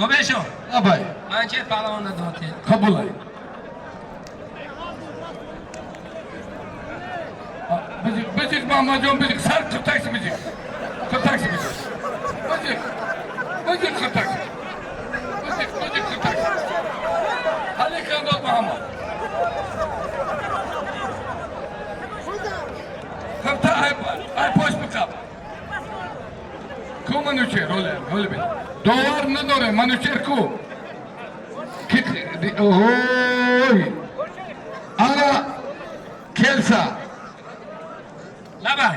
Бобешо. Абай. Манчет паҳлавонда доте. Қабулай. Биҷиқ, биҷиқ, Маҳмадҷон, биҷиқ, сар қиртакси, биҷиқ. Қиртакси, биҷиқ. Биҷиқ. Биҷиқ, қиртакси. Биҷиқ, биҷиқ, қиртакси. Ҳали дод Муҳаммад. Қирта ай ай пош биқаб. Ку Манучер, ҳоле, ҳоле бин. Довар надоре, Манучер ку? Ки ой. Ана келса. Лабай.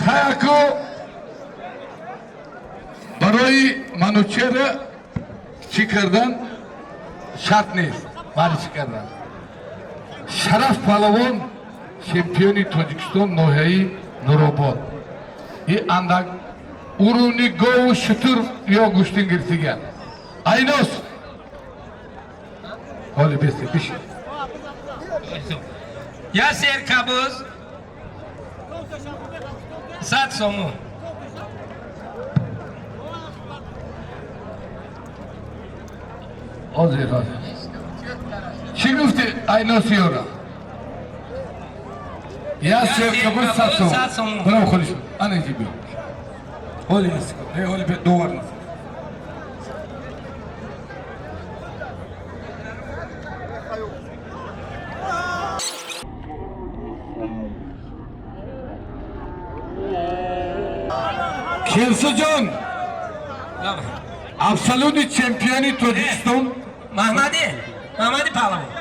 Хаяку барои Манучера чӣ кардан шарт нест. Бари чӣ кардан? Шараф палавон, чемпиони Тоҷикистон, ноҳияи Нуробод. И андак уруни гову шутур ё гӯштин гирифтиган. Айнос. Ҳоли бесе бишин. Я сер кабуз 100 сомон. Ҳозир, ҳозир. Чӣ гуфти, Айнос ёра? Я сер кабуз 100 сом. 100 сомон. Бирав холиш. Ана инҷи биё. Ҳоли нест. Не, ҳоли биё, довар нест. Келсаҷон, Лабай. Абсолютный чемпиони Тоҷикистон. Маҳмади, Маҳмади паҳлавон.